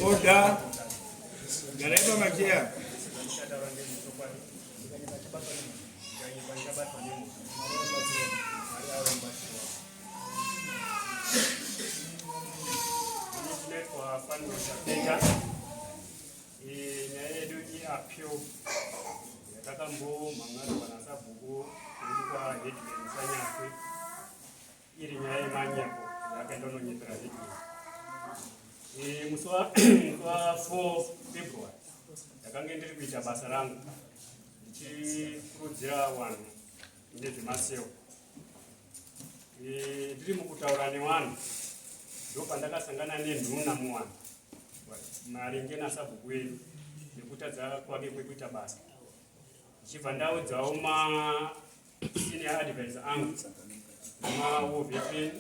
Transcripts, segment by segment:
Order. Garai pamacheya. Nyaya yedu iappeal yatakambomhan'arwa nasabhuku wedu kwaheadman Sanyatwe iri nyaya yemanyepo yakaenda unonyepera headman. Musi wa 4 February ndakange ndiri kuita basa rangu ndichikurudzira vanhu nezvemaseo. Ndiri mukutaura nevanhu ndopandakasangana nenhuna muvanhu maringe nasabhuku wedu nekutadza kwake kwekuita basa, ndichibva ndaudzawo masenior advisor angu nemawar veteran,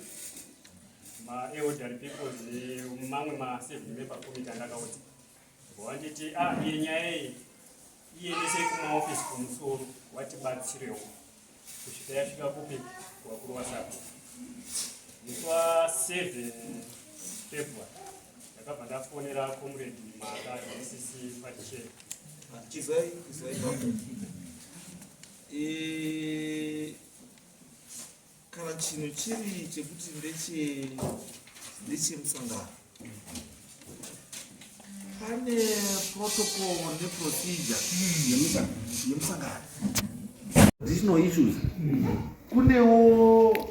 maelderly people nemamwe ma7 member committee andakaudza, wanditi ah, iyi nyaya iyi iyendesei kumaofisi kumusoro watibatsirewo kusvika yasvika kupi kuvakuru vasabhuku. Musi wa7 February ndakabva ndafonera Comrade Maka, DCC party chair. Chizai, izai papo. Kana chinhu chiri chekuti ndechemusangano, pane protocol neprocedure yemusangano. Additional issues, kunewo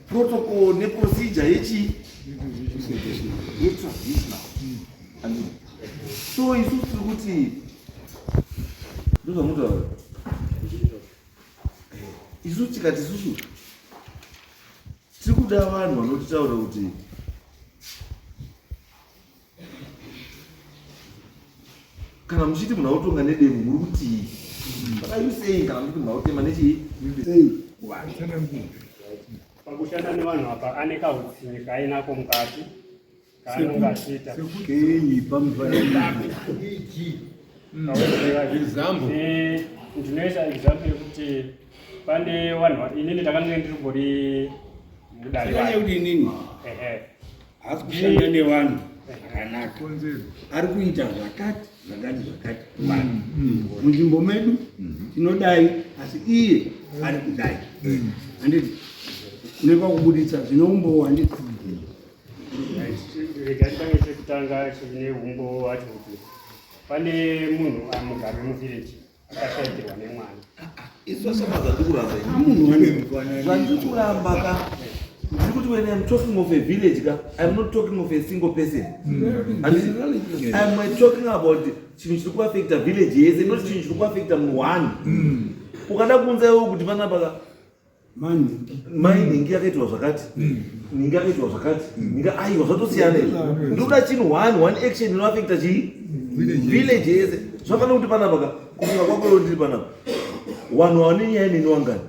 protocol neprocedure yechi yetraditional. So isusu tiri kuti ndozvamutaura, isusu tikati isusu tiri kuda vanhu vanotitaura kuti kana muchiti munhu autonga nedemo muri kutii? What are you saying kana muchiti munhu autema nechii? Pakushanda nevanhu apa ane kahutsinye kaainako mukati kaanonge achiita. Sekuti pamufananidzo. Example. Ndinoisa example yekuti pane vanhu, inini ndakange ndiri ngori mudare. Saka kuti inini haasi kushanda nevanhu zvakanaka, ari kuita zvakati zvakati zvakati kuvanhu munzvimbo medu, tinodai asi iye ari kudai, handiti? Unoikwa kubuditsa zvinoumbowo, handiti? Rega nditange chekutanga chine umbowo wacho, kuti pane munhu amugari wemuvillage akashaikirwa nemwana. Isu shama zvandikuramba munhu ane zvandikuramba ka, ndiri kuti when I'm talking of a village ka, I'm not talking of a single person. I'm talking about chinhu chiri kuafecta village yese, not chinhu chiri kuafecta munhu one. Ukada kuunza iwe kuti panapa ka mani mai nhingi yakaitwa zvakati, nhingi yakaitwa zvakati, nhingi, aiwa, zvatosiyana izvo. Ndikuda chinhu one, one action inoafecta chii? Village yese. Zvafanira kuti panapa ka, kufunga kwako iwe, ndiri panapa, vanhu vane nyaya neni wangani?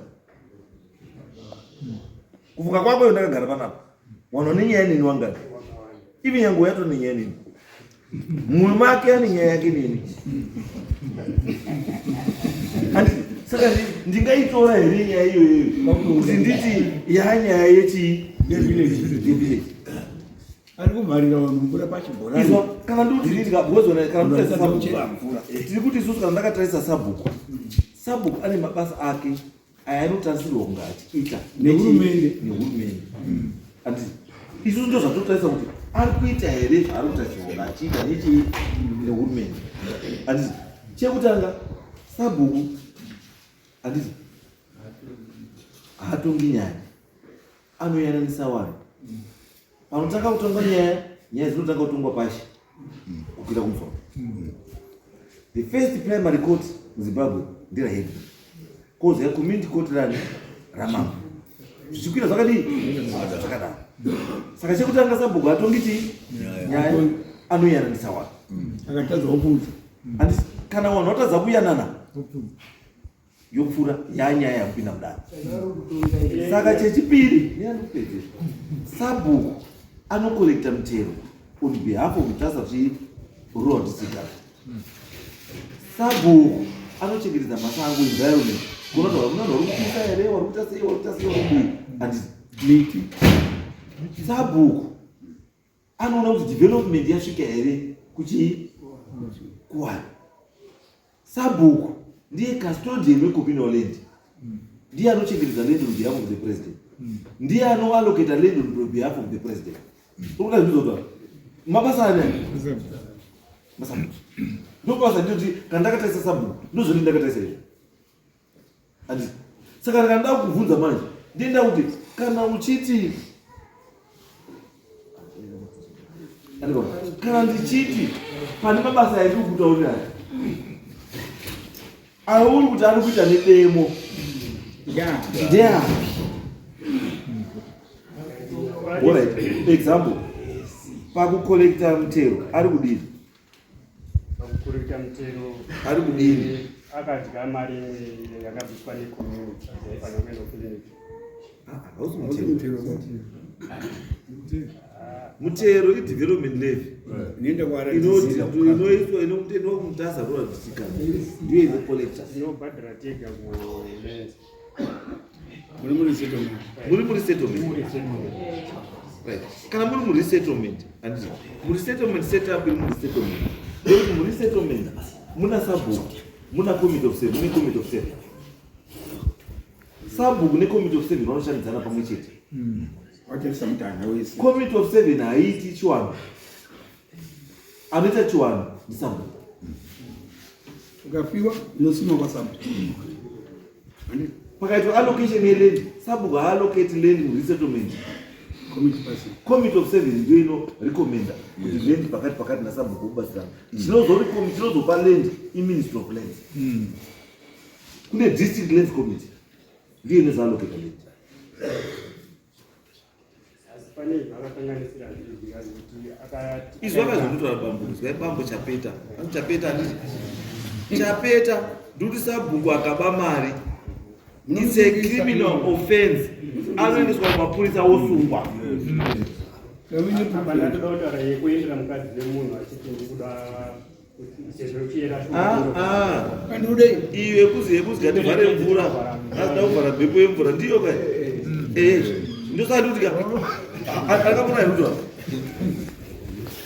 Kufunga kwako iwe, ndakagara panapa, vanhu vane nyaya neni wangani? Ivi nyange yato nenyaya neni, mumwe make ane nyaya yake neni. Handiti? Saka ndingaitora here nyaya iyoyo kuti nditi yanyaya yechii? Yevillage. Ari kuvharira vanhu mvura pachibhorani. Izwa, kana ndikuti because kana ndikutarisa sabhuku, Kuchera mvura. Tiri kuti isusu kana ndakatarisa sabhuku, sabhuku ane mabasa ake aya anotarisirwa kunge achiita nehurumende. Nehurumende, handiti? Isusu ndo zvatotarisa kuti ari kuita here zvaari kutarisirwa kunge achiita nechii? Nehurumende, handiti? Chekutanga, sabhuku, handiti, haatongi nyaya, anoyananisa vanhu. Panotanga kutongwa nyaya, nyaya dzinotanga kutongwa pashi kukwira kumusoro. The first primary court muZimbabwe nderaheadman, kozouya community court rani? Ramambo, zvichikwira zvakadii? Zvakadaro. Saka chekutanga, sabhuku hatongi chii? Nyaya. Anoyananisa vanhu. Akatadza kuudza. Handiti? Kana vanhu vatadza kuyanana, yopfuura yanyaya yakupinda mudare. Saka chechipiri neandikupedzera, sabhuku anocollecta mutero on behalf of Mutasa Rural District Government. Sabhuku anochengetedza masango, environment, kuona kuti hakuna vanhu vari kupisa here, vari kuita sei, vari kuita sei, vari kudii, handiti? Miti. Sabhuku. Anoona kuti development yasvika here kuchii kuvanhu. Sabhuku ndiye custodian wecommunal land, ndiye anochengetedza land on behalf of the president, ndiye anoallocata land on behalf of the president. Urikuda zvinozotaura mabasa ani? Masabhuku ndobasa. Ndinoti kana ndakatarisa sabhuku, ndozvoti ndakatarisa izvo, handiti? Saka kana ndada kubvunza manje, ndenda kuti kana uchiti, kana ndichiti pane mabasa airi kutaurira auri kuti ari kuita nedemo, ndeapi? Alright, example, pakucollecta mutero ari kudini? Pakucollecta mutero ari kudini? Akadya mari imwe yakabviswa necommunity yaifanira kuenda kuclinic. Hausi mutero. Mutero idevelopment levy inoiswa, inotendwa kuMutasa Rural District, ndiyo inocollecta. Tinobhadhara tega kuland. Muri muresettlement. Muri muresettlement, right? Kana muri muresettlement, handiti muresettlement setup iri muresettlement ndekuti muresettlement muna sabhuku, muna committee of seven, mune committee of seven. Sabhuku necommittee of seven vanoshandidzana pamwe chete. Watarisa mutanha wese. Committee of seven haiiti chiwano. Anoita chiwano ndisabhuku. Ukafiwa unosima kwasabhuku. Pakaitwa allocation yeland, sabhuku haallocate land muresettlement. Committee pasi. Committee of seven ndiyo inorecommenda kuti land pakati pakati, nasabhuku kubatsirana. Chinozopa land iMinistry of Lands. Kune District Lands Committee, ndiyo inozoallocata land. Asi pane zvakakanganisira zviri kuti akati Izvi vakazondotaura bambo, zai bambo Chapeta. Ano Chapeta, handiti Chapeta? Ndikuti sabhuku akaba mari, it's a criminal offense, anoendeswa kumapurisa wosungwa. Apa ndatoda kutaura yekuendera mukadzi wemunhu achiti ndikuda kuti sezvo chiyera. Ah, ah. Andudei. Iyo yekuzi ngativhare mvura, asida kuvhara mhepo yemvura, ndiyo kai. Eh, ndosati kuti akapona here?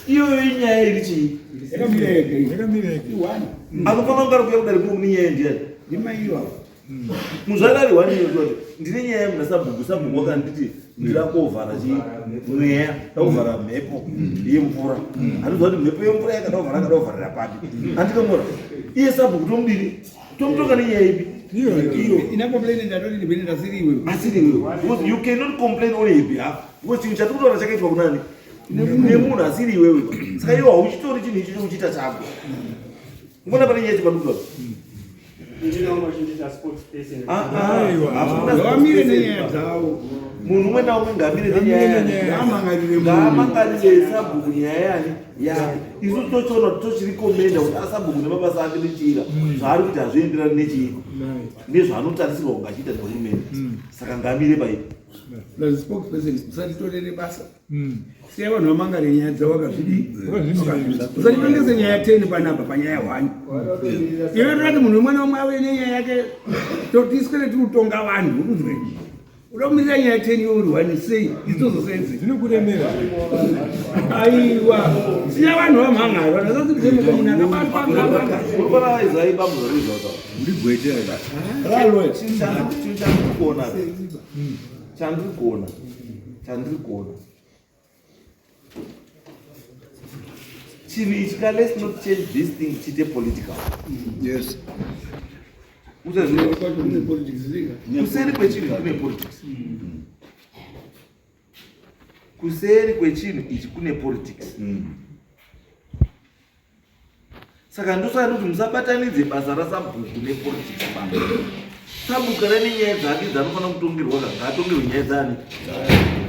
Iyoyo inyaya iri chii? Yakamira. Anofanira kunge ari kuuya kudare kuno kune nyaya ndiyani? Ndimaiwa. Muzvarari waniyo kuti ndine nyaya muna sabhuku, sabhuku wakanditi ndira kovhara chii, mweya, ndakuvhara mhepo yemvura. Handiziva kuti mhepo yemvura yakada kuvhara, akada kuvharira papi, handikamora. Iye sabhuku tomudini? Tomutonga nenyaya ipi? Iyo. Ina complain ndatoti ndibene ndasiriwe. Asiri iwewe, because you cannot complain on her behalf, because chinhu chatiri kutaura chakaitwa kunani? Nemunhu asiri iwewe. Saka iwe hauchitori chinhu ichocho uchiita chako. Mbona pane nyaya chepandikutaura? Ndinoona uchindiita spokesperson. Ngavamire nenyaya dzavo. Munhu umwe naumwe ngamire nenyaya yake. Ngaamangarire munhu. Ngaamangarire sabhuku nyaya yani yake. Isu tochiona kuti tochirecommenda kuti asabhuku nemabasa ake nechira zvaari kuita hazvienderani nechii, nezvaanotarisirwa kunge achiita nehurumende, saka ngamire paipi. Plus spokesperson, usatitorere basa. Siya vanhu vamangare nyaya dzavo vakazvidi. Usatitongese nyaya 10 panapa panyaya 1. Iwe torati munhu umwe naumwe ave nenyaya yake, totiswere tiri kutonga vanhu uruzwe. Uda kumirira nyaya 10 iwe uri 1 sei? Isitozosenze. Zvinokuremera. Aiwa, siya vanhu vamhangare, vanhu vasasimuka, munhu akabatwa ngamhangare. Urikona izai bambo zvarikuita. Uri gwete. Ralwe. Chinhu chandiri kuona, chandiri kuona, chandiri kuona chinhu ichi ka, let's not change this thing chiite political. Usaziva. Kwacho kune politics zika. Kuseri kwechinhu kune politics. Kuseri kwechinhu ichi kune politics. Saka ndosaka kuti musabatanidze basa rasabhuku nepolitics. Baba sabhuku kana nenyaya dzake dzanofanira kutongerwa, ngaatongerwe nyaya dzani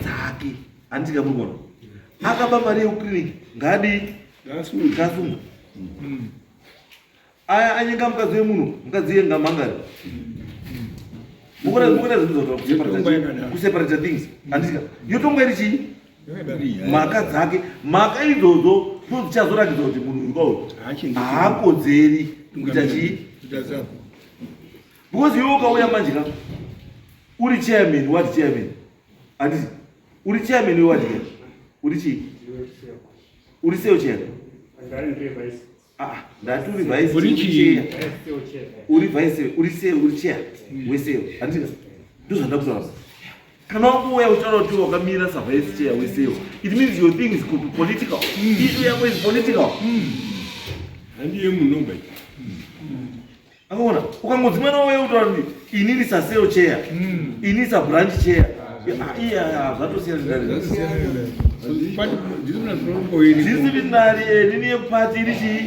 dzake, handiti? Kamuri kuona akaba mari yekuclinic, ngaadii? Ngaasungwe. Aya anyenga mukadzi wemunhu, mukadzi iye ngamhangari. Mukona zvinhu kuseparata things, handiti? Yotongwa iri chii, mhaka dzake. Mhaka idzodzo ndo dzichazoratidza kuti munhu uri kauyu haakodzeri kuita chii, because iwe ukauya manje ka uri chairman, ward chairman, handiti? Uri chairman weward ka, uri chii? Uri cell chair? Ah, ndati uri vice. Uri chair. Uri vice, uri cell, uri chair. Wecell. Handika. Ndozvandida kutaura. Kana wakuuya uchitaura kuti wakamira savice chair wecell, it means your thing is political. Issue yako is political. Handiye munomba. Akaona ukangonzi mwana wauya kutaura kuti inini saseo chair, ini sabranch chair. Iya, zvatosiyana. Disciplinary nini yepati iri chii?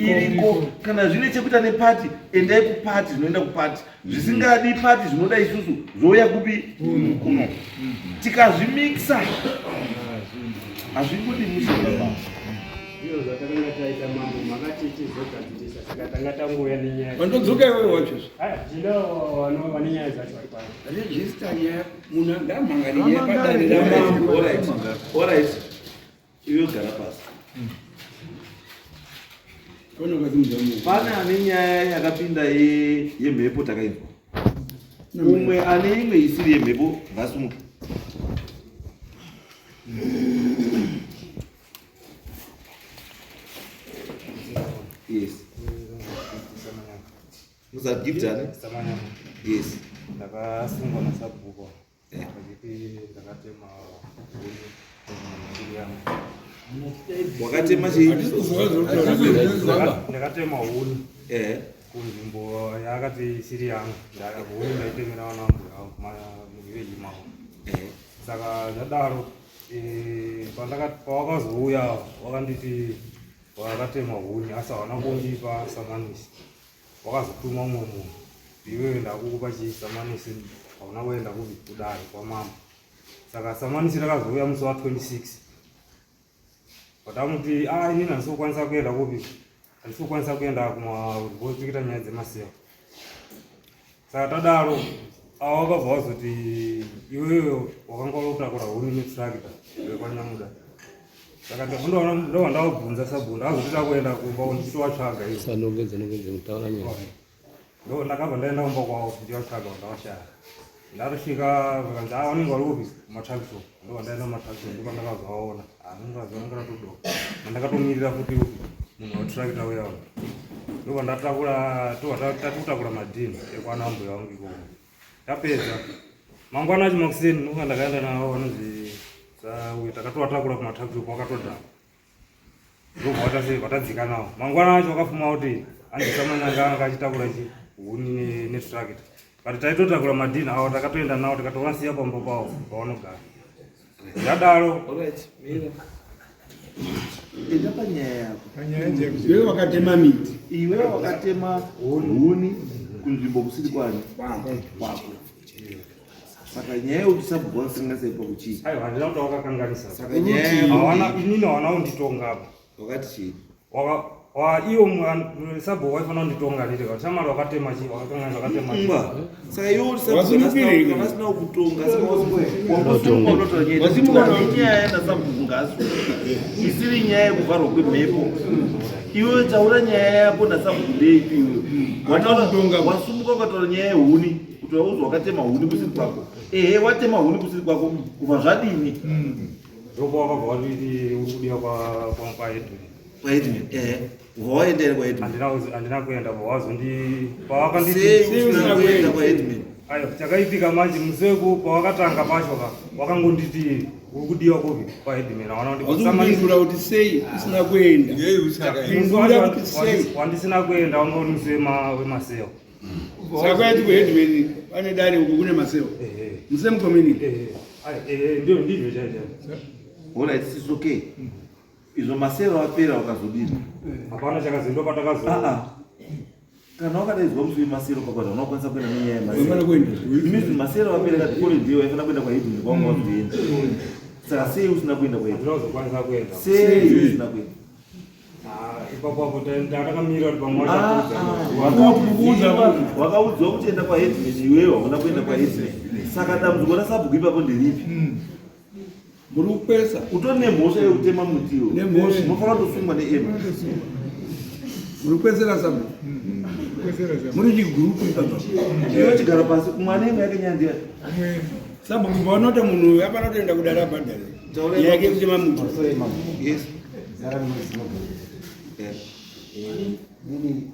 Iriko. Kana zvine chekuita nepati, endai kupati, zvinoenda kupati. Zvisingadi pati zvinoda isusu zvouya kupi? Kuno. Tikazvimixa hazvibudi mushe baba. Ndizvo zvatakanga taita mambo, makati tizogadzirisa, saka tanga tangouya nenyaya. Vandodzoka iwewe wacho. Aya, tinoda vane nyaya dzacho vari pano. Register nyaya, munhu ngamhangare nyaya padare ramambo. Alright. Alright. Iwe gara pasi. Pane ane nyaya yakapinda yemhepo takainzwa. Umwe ane imwe isiri yemhepo ngasumuke. Yes. Musagift ane? Yes. Ndakasungwa nasabhuku. Vachiti ndakatema huni mhuri yangu. Wakatema chii? Ndakatema huni. Kunzvimbo yaakati isiri yangu. Huni ndaitemera vana vangu muvillage mavo. Saka zvadaro pawakazouya wakanditi wakatema huni asi hawana kundipa samanisi. Wakazotuma umwe munhu iwewe ndakukupa chii samanisi hauna kuenda kupi kudare kwamambo. Saka samanisi rakazouya musi wa 26 vatamuti ah inini handisi kukwanisa kuenda kupi, handisi kukwanisa kuenda kumakuita nyaya dzemasewa. Saka tadaro avo vakabva vazoti iwewe wakanga uri kutakura huni netrakita yekwanyamuda. Saka ndobva ndavabvunza sabhuku, ndakazoti takuenda kumba ndichitovatsvaga ivo. Sanongedze nongedze mutaura nyaya. Ndo ndakabva ndaenda kumba kwavo ndichivatsvaga ndavashaya. Ndatosvika vakanzi ah vanenge vari kupi kumatakishopu. Ndobva ndaenda kumatakishopu ndipo ndakazovaona. Ah ndakazoona ndakatodoka. Ndakatomirira futi upi munhu wetrakita uya uya. Ndobva ndatakura tobva tatotakura madhini ekwana mbuya wangu ikoko. Tapedza mangwana acho makuseni ndobva ndakaenda navo vanonzi uyu takatovatakura kumatakishopu wakatodhakwa. Ndobva vatase vatadzika nawo. Mangwana acho wakafuma kuti andisamanyanga anga achitakura chi huni netrakita. But taitotakura madhini awo takatoenda nawo tikatovasiya pamba pawo pavanogara. Zvadaro. Alright, mira. Enda panyaya yako. Iwe wakatema miti. Iwe wakatema huni kunzvimbo kusiri kwani? Kwako. Saka nyaya yekuti sabhuku wakakanganisa ipapo chii? Aiwa, handina kuti wakakanganisa. Saka nyaya hawana inini hawana kunditonga apa. Wakati chii? Iwo sabhuku waifanira kunditonga nditi kuti shamwari wakatema chii, wakakanganisa wakatema chii. Mba. Saka iwe uri sabhuku vasina kukutonga saka wangosungwa unotaura nyaya yekuti nyaya yasabhuku ngaasungwe. Isiri nyaya yekuvharwa kwemhepo. Iwe taura nyaya yako nasabhuku ndeipi iwe? Wataura wasumuka ukataura nyaya yehuni. Kuti wauzi wakatema huni kusiri kwako. Ehe, watema huni kusiri kwako kubva zvadini? Ndipo wakabva wanditi uri kudiwa kwa headman. Kwa headman, ehe. Ubva waenda here kwa headman? Handina kuenda, ubva wazondi pawakanditi Sei usina kuenda kwa headman? Ayo, chakaitika manje musi weku pawakatanga pacho ka wakangonditi uri kudiwa kupi kwa headman. Hawana kundi Wazokupindura kuti sei usina kuenda? Musi wacho wandisina kuenda wanga uri musi wemasewa. Saka kwaiti kuheadman pane dare uko kune masewa. Musame community. Ndio ndivyo chaizvo. Alright, it's okay. Izvo masewa apera ukazodini? Hapana chakazoendwa patakazo. Kana wakadaidzwa musi wemasero pakwata unokwanisa kuenda nenyaya yemasero. Unofanira kuenda. Imizvi masero apera kati kore ndiyo waifana kuenda kwa headman kwanga wazoenda. Saka sei usina kuenda kwa headman? Handina kuzokwanisa kuenda. Sei usina kuenda? Ipapo apo takamirira kuti pamwe wachakuudza. Wakaudzwa kuti enda kwa headman iwewe hauna kuenda kwa headman. Saka dambudziko rasabhuku ipapo nderipi? Muri kukwesa. Utori nemhosva yekutema muti iwe. Nemhosva. Unofanira kutosungwa neema. Muri kukwesera sabhuku. Muri chigurupu ipapo. Iwe chigara pasi mwana imwe yake nyaya ndiya. Sabhuku paunota munhu uyu hapana kutoenda kudare abhadhare. Nyaya yake yekutema muti. Yes. Zita rangu Zimogo. Nini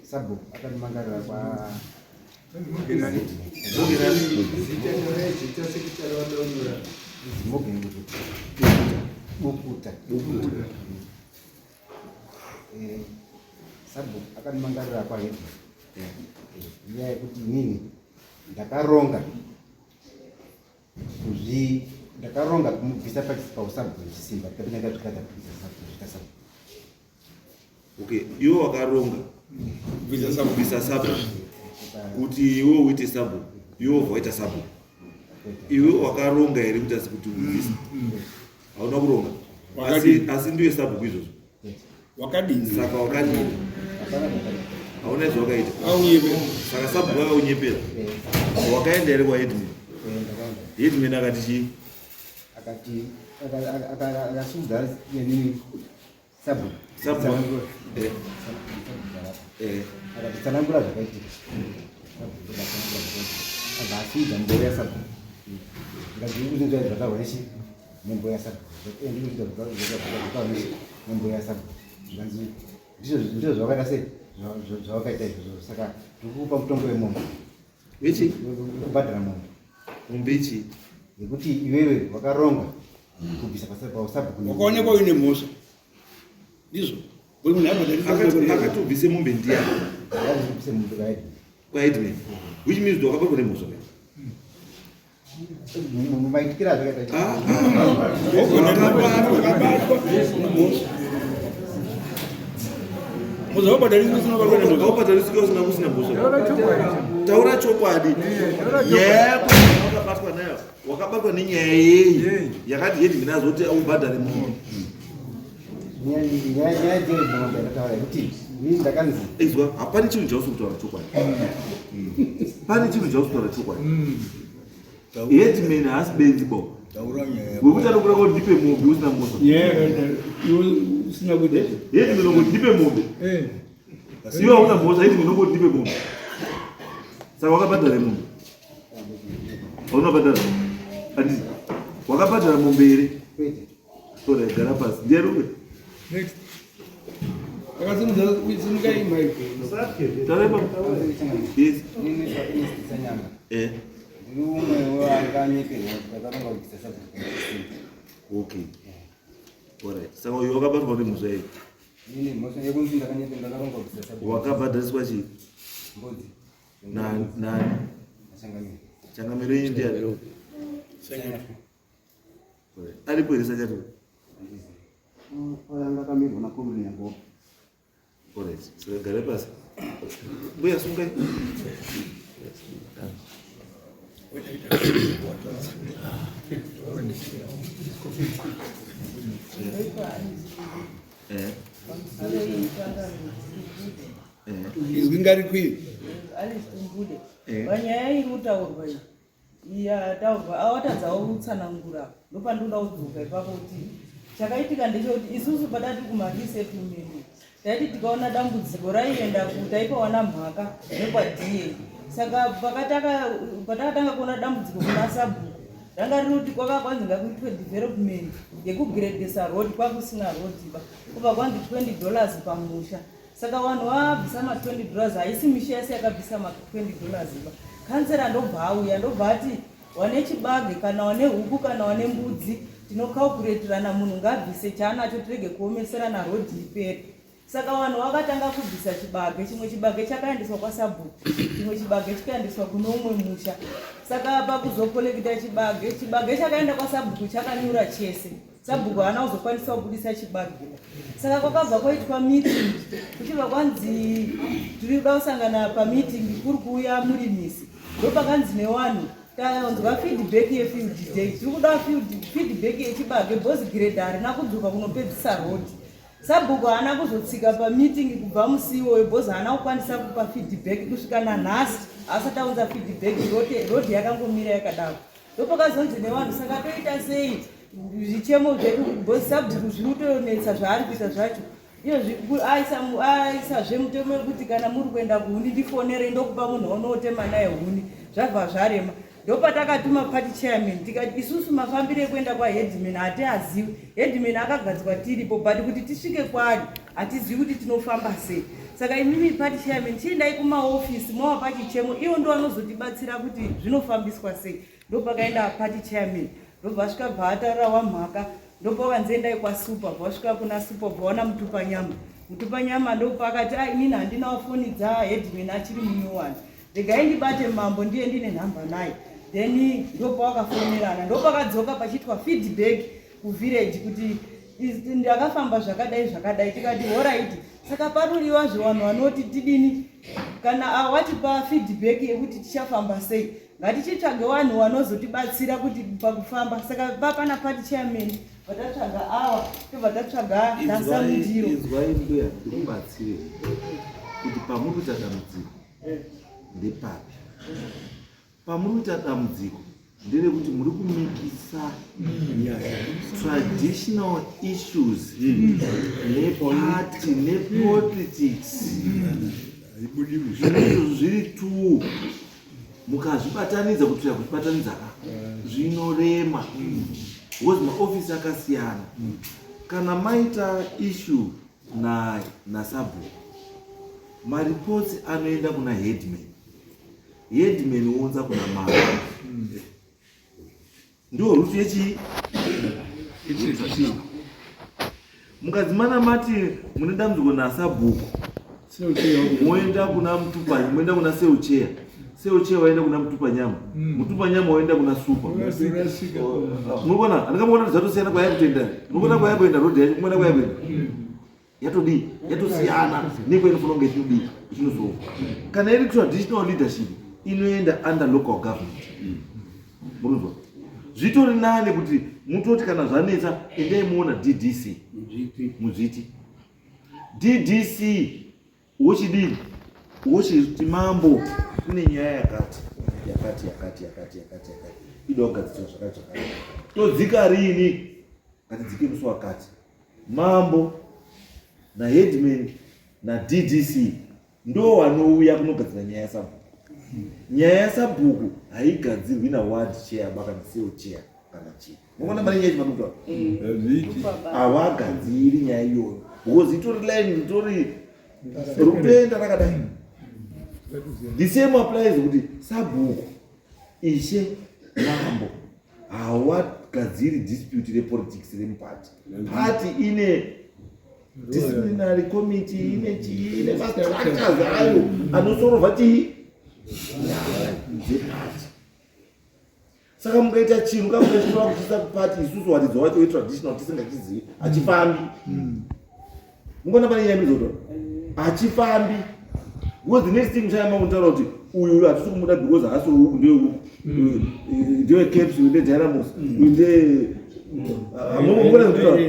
sabhuku akandimangarira kwa Zimogo Bukuta. Bukuta. Sabhuku akandimangarira kwa head. Nyaya yekuti inini ndakaronga kuzvi ndakaronga kumubvisa pausabhuku nechisimba ndikapinda ndikazvikadza kubvisa sabhuku. Okay, iwe wakaronga kubvisa sabhuku kuti iwe uite sabhuku, iwe wobva waita sabhuku. Iwe wakaronga here kuti asi kuti ubvise? Hauna kuronga. Asi asi ndiwe sabhuku izvozvo. Wakadini? Saka wakadini? Hauna izvo wakaita. Saka sabhuku akaunyepera. Wakaenda here kwaheadman? Headman akati chii? Akati akasudza neni sabhuku. Sabhuku. Akati tsanangura zvakaitika. Abva asudza mboro yasabhuku. Ndikati zvataurwa nechi nembo yasabhuku. Ndikuzvinzwa zvataurwa nechi nembo yasabhuku. Zvikanzi ndizvo zvawakaita sei? Zvawakaita izvozvo. Saka ndikukupa mutongo wemombe. Wechi? Kubhadhara mombe. Mombe ichi? Yekuti iwewe wakaronga kubvisa pausabhuku. Wakaonekwa uine mhosva. Ndizvo. Akati ubvise mombe ndiyani? Akati mombe kwaHeadman. KwaHeadman. Which means wakabatwa nemhosva. Maitikira zvakaita. Haubhadharisika usina kusina mhosva. Taura chokwadi. Nyaya yako wakabatwa nayo. Wakabatwa nenyaya yeyi yakati headman azoti ubhadhare munhu. Nyaya dzemombe ndataura yekuti ini ndakanzi Izwa, hapana chinhu chausi kutaura chokwadi. Pane chinhu chausi kutaura chokwadi. Headman haasi benzi bo. Taura nyaya. Wekuti anokuda kuti ndipe mombe usina mhosva. Usina kuita. Headman ongoti ndipe mombe. Iwe hauna mhosva, headman ongoti ndipe mombe. Saka wakabhadhara mombe. Hauna bhadhara. Handiti. Wakabhadhara mombe here? Kwete. Tora gara pasi. Ndiye rume. Next. Akasimudza simukai mic. Taura ipapo. Yes. Inini Ernest Sanyanga. Ndiri umwe wevanganyeperwa kuti ndakaronga kubvisa sabhuku nechisimba. Okay. Alright. Saka uyu wakabatwa nemhosva yei? Inini mhosva yekunzi ndakanyeperwa ndakaronga kubvisa sabhuku. Wakabhadhariswa chii? Mbudzi. Nani? Nani? Changamire. Changamire yenyu ndiani? Aripo here Sanyatwe? Ndakamirwa nakombi Nyambopo. Alright. Saka gara pasi. Mbuya sungai. Izwi ngarikwire. Alice Tumbude. Panyaya iri kutaurwa iyi yataurwa awatadzawo kutsanangura ndopandinoda kudzoka ipapo kuti chakaitika ndechekuti isusu padati kumaresettlement taiti tikaona dambudziko raienda taipawana mhaka nekwaDA. Saka patakatanga kuona dambudziko kuna sabhuku ranga riri kuti kwaka kwanzi ngakuitwe development yekugredesa road, kwakusina road ba kubva kwanzi $20 pamusha. Saka vanhu vabvisa ma$20, haisi misha yese yakabvisa ma$20 ba. Kansera ndobva auya ndobva ati wane chibage kana wane huku kana wane mbudzi tinokalkuletirana, munhu ngabvise chaanacho tirege kuomeserana rodhi ipere. Saka vanhu vakatanga kubvisa chibage, chimwe chibage chakaendeswa kwasabhuku, chimwe chibage chikaendeswa kune umwe musha. Saka pakuzokolekita chibage, chibage chakaenda kwasabhuku chakanyura chese. Sabhuku haana kuzokwanisa kubudisa chibage. Saka kwakabva kwaitwa meeting, kuchibva kwanzi tiri kuda kusangana pameeting kuri kuuya murimisi. Ndopakanzi nevanhu tanzwa feedback yefield day, tiri kuda feedback yechibage because grade harina kudzoka kunopedzisa road. Sabhuku haana kuzotsika pameeting kubva musi iwoyo because haana kukwanisa kupa feedback kusvika nanhasi asati aunza feedback. Road yakangomira yakadaro. Ndopakazonzi nevanhu saka toita sei zvichemo zvedu because sabhuku zviri kutonetsa zvaari kuita zvacho. Iyo aisazve mutemo wekuti kana muri kuenda kuhuni ndifonere ndokupa munhu waunotema naye huni, zvabva zvarema. Ndopatakatuma party chairman tikati isusu mafambiro ekuenda kwaheadman hatiazivi. Headman akagadzwa tiripo but kuti tisvike kwaari hatizivi kuti tinofamba sei. Saka imimi party chairman chiendai kumaofisi mowapa chichemo, ivo ndo vanozotibatsira kuti zvinofambiswa sei. Ndopakaenda party chairman ndobva asvika bva ataurira wamhaka ndopavanzi endai kwasupa bva vasvika kuna supa bva wana mutupanyama. Mutupanyama ndopaakati a ah, inini handinawo foni dzaheadman achiri munyowani regai ndibate mambo ndiye ndine nhamba naye then ndopawakafonerana ndopakadzoka pachiitwa feedback kuvillage kuti ndakafamba zvakadai zvakadai tikati horaiti saka paruriwa zvevanhu vanoti tidini kana awatipa feedback yekuti tichafamba sei ngatichitsvage vanhu vanozotibatsira kuti pakufamba saka papana party chairman vatatsvaga awa tobva tatsvaga nasamudiro inzwai mbuya ndikubatsire kuti pamuri kuita dambudziko ndepapi pamuri kuita dambudziko nderekuti muri kumikisa traditional issues neparty nepolitics zvinhu zviri two mukazvibatanidza kutsvira kuzvibatanidza ka zvinorema because maofisi akasiyana kana maita issue na nasabhuku mareports anoenda kuna headman headman wounza kuna mambo ndiwo rufu yechii mukadzimana mati mune dambudziko nasabhuku moenda kuna mutupa moenda kuna seucheya seucheya waenda kuna mutupa nyama mm. mutupa nyama waenda kuna supa munoona andikamuona kuti zvatosiyana kwaya kutoenda munoona kwaya kuenda road yacho kumwena kwaya kuenda mm. yatodii yatosiyana nekwainofanira kunge ichinodii ichinozova kana iri traditional leadership inoenda under local government murunzwa zvitori nani kuti mutoti kana zvanetsa endai muona ddc mudzviti ddc wochidii wochiti mambo kune nyaya yakati yakati yakati yakati yakati yakati ida kugadziswa zvakati zvakati todzika rini ngatidzike musi wakati Mambo naheadman naDDC ndo wanouya kunogadzira nyaya yasabhuku. Nyaya yasabhuku haigadzirwi naward chair ba kana cell chair kana chii. Munoona mari nyaya chimakuta? Hawagadziri nyaya iyoyo because itori line itori rupenda rakadai. The same applies kuti sabhuku ishe mambo hawagadziri dispute repolitics remuparty party ine disciplinary committee ine chii ine mastructures ayo anosorovha chii nyaya dzeparty saka mukaita chinhu kamukachitora kuchiisa kuparty isusu waridzi wacho wetraditional tisingachizivi hachifambi Mungona pane nyaya mizoto. Hachifambi. Because the next thing muchayamba kutaura kuti uyu uyu hatisi kumuda because haasi uku ndiye uku. Ndiye caps uyu ndiye dynamos uyu ndiye mungona kutaura.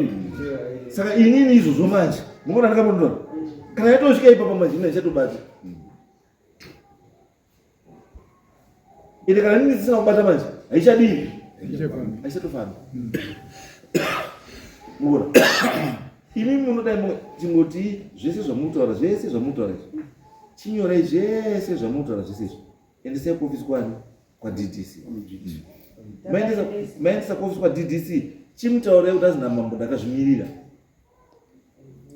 Saka inini izvozvo manje mungona ndakamutora. Kana yatosvika ipapa manje ina ichatobata. Ende kana nini dzisina kubata manje haichadii haichatofambi. Muona imi munodai chingoti zvese zvamutaura zvese zvamutaura izvi chinyorai zvese zvamutaura zvese izvi endesai kuofisi kwani kwaDDC maendesa kuofisi kwaDDC chimutaurai kuti azina mambo ndakazvimirira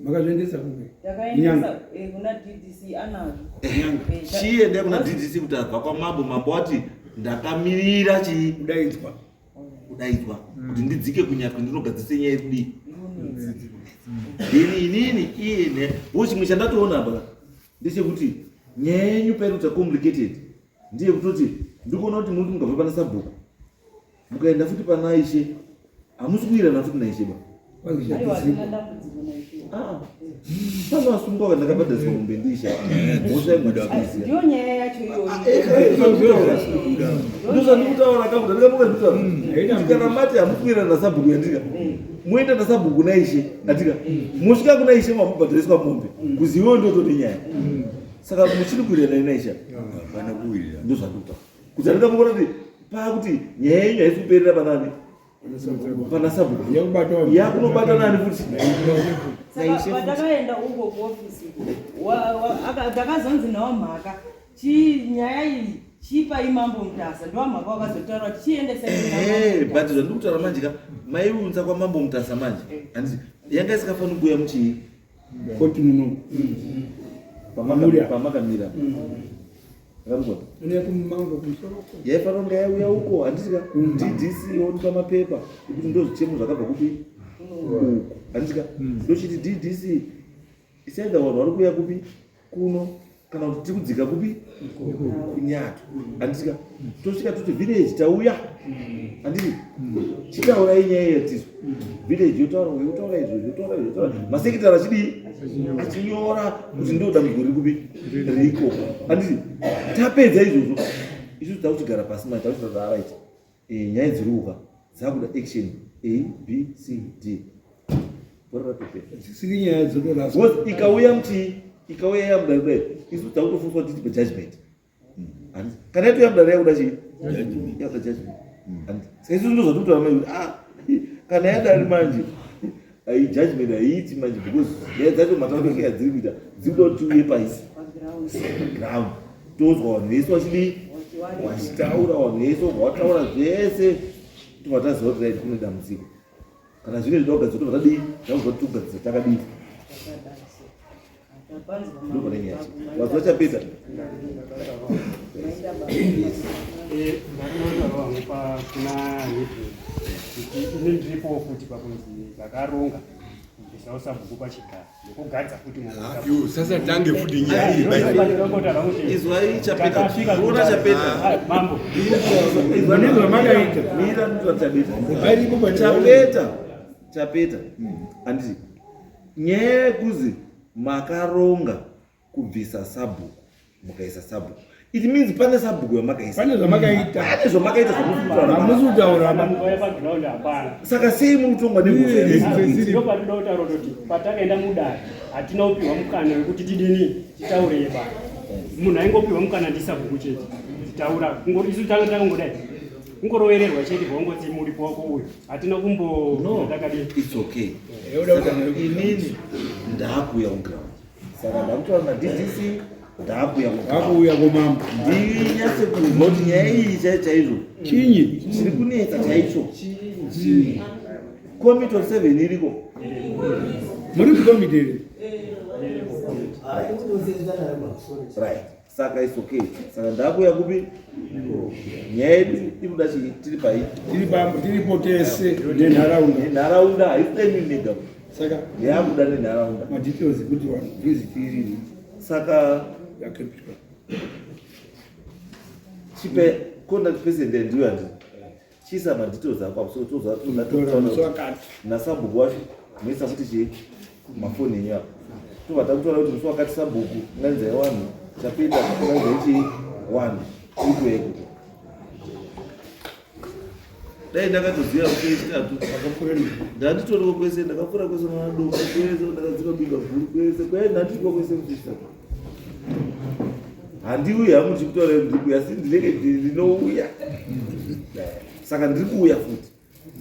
Makazviendesa kupi? Takaendesa eh, kuna DDC anazvo. Eh, Chiende kuna DDC kuti abva kwamambo mambo ati ndakamirira chii kudaidzwa. Kudaidzwa kuti ndidzike kunyatwa ndinogadzise nyaya yekudii. Then inini iye ne wo chimwe chandatoona apa ndechekuti nyaya yenyu pairi kuita complicated ndiye kutoti ndikuona kuti muri mukabva pana sabhuku mukaenda futi pana ishe hamusi kuwirana futi naishe ba ah, pano asungwa kana ndakabhadhariswa mombe ndiishe mhosva yemwadiyo nyaya yacho iyoyondozvandikutaura kakuti ndikamuka ndikutaura kuti kana mati hamusi kuwirana nasabhuku yandika moenda nasabhuku kuna ishe atika mosvika kuna ishe mamubhadhariswa mombe kuzi iwewe ndotone nyaya saka muchiri kuwirirana naishe hapana kuwirirana ndozvandikutaura kuti andikamuona kuti pakuti nyaya yenyu haisi kuperera panani pana sabhuku yakunobata nani futi patakaenda uko kuofisi takazonzi nawo mhaka chii nyaya iyi Chipai Mambo Mutasa. Ndovamhaka wakazotaura kuti chiendesai kuna Mambo Ehe, but Mutasa. zvandiri kutaura manje ka maiunza kwaMambo Mutasa manje. Eh. Handiti yanga isikafaniri kuuya muchii? Koti muno. Pamaka- Pamakamira. Ramugona. Ine kumambo kumusoro uko. Yaifanira kunge yauya uko handiti ka DDC yoonekwa mapepa ekuti ndozvichemo zvakabva kupi uko handiti ka ndochiti DDC isaidha vanhu vari kuuya kupi kuno kana kuti tiri kudzika kupi kunyato handiti ka tosvika toti village tauya handiti chitaurai nyaya yatizo village yotaura uyu yotaura izvo yotaura izvo yotaura masekretary achidii achinyora kuti ndo dambudziko riri kupi riri ikoko handiti tapedza izvozvo isusu takuchigara pasi manje takuchita alright nyaya dziri kuka dzakuda action A B C D bora ratopera Dzisiri nyaya dzotoraswa. because ikauya muchii ikauya yamudare kudai isu takutofunswa kuti tipe judgment Handiti? Kana yatouya mudare yakuda chii yakuda judgment Handiti? Saka isusu ndozvatinotaura manje kuti ah kana yadari manje ai judgment haiiti manje because nyaya dzacho mataurike adziri kuita dziri kuda kuti tiuye paisi Paground. ground tozwa vanhu vese vachidii vachitaura vanhu vese vobva vataura zvese tobva taziva kuti right kune dambudziko kana zvine zvida kugadzira tobva tadii takuzwa kuti tikugadzira takadii Tapanzwa ndopane nyaya mambo. wazwa chapeta Maita baba. Ndakanotaura wangu kuna headman kuti ini ndiripowo futi pakunzi vakaronga kubvisawo sabhuku pachigaro nekugadza futi Yo, sasa tange futi nyaya iyi bai. Izwai chapeta ona chapeta mambo Mune zvamakaita. mira ndizwa chapeta Paripo pane- chapeta chapeta handiti nyaya yekuzi makaronga kubvisa sabhuku mukaisa sabhuku it means pane sabhuku yamakaisa Pane zvamakaita. pane zvamakaita zvamuri Hamusi kutaura ba. dambudziko repaground hapana saka sei muri kutongwa nemhosva yamusina kuita? ndopatinoda kutaura kuti patakaenda mudare hatina kupiwa mukana wekuti tidini titaure yebara munhu aingopiwa mukana ndisabhuku chete titaura isu tanga takangodai kungorovererwa chete bvaungoti muripo wako uyu hatina kumbo no takadii it's okay Yoda Saka kutaura. inini ndaakuuya kuground saka ndakutaura naDDC ndaakuuya kuground Vakuuya komambo. ndinyatse kuzwa kuti nyaya iyi chai chaizvo Chinyi. chiri kunetsa chaicho chii committee of seven iriko Muri kukomiti here? right saka it's okay saka ndaakuuya kupi nyaya yedu ikuda chii tiri pai Tiri tiripo tese nenharaunda. nenharaunda haisi nega Saka yakuda nenharaunda madetails ekuti vanhu visit irini saka yakeptwa. chipe contact person ndiyo handiti chiisa madetails ako apo so toza Tora musi wakati. nasabhuku wacho moisa futi chii mafoni enyu apo tobva takutaura kuti musi wakati sabhuku unganzai wanhu chapeta unganzai chii wanhu ikueko dai ndakatoziva musi wechitatu ndanditoriwo kwese ndakapfuura kwese nadombo kwese ndakadzika binga guru kwese kwai ndandiriko kwese musi wechitatu handiuyi hangu ndichikutaura ndiri kuuya asi ndinenge ndinouya saka ndiri kuuya futi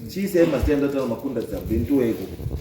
chiisai mazita andataura macontacts abo then touya ikoko.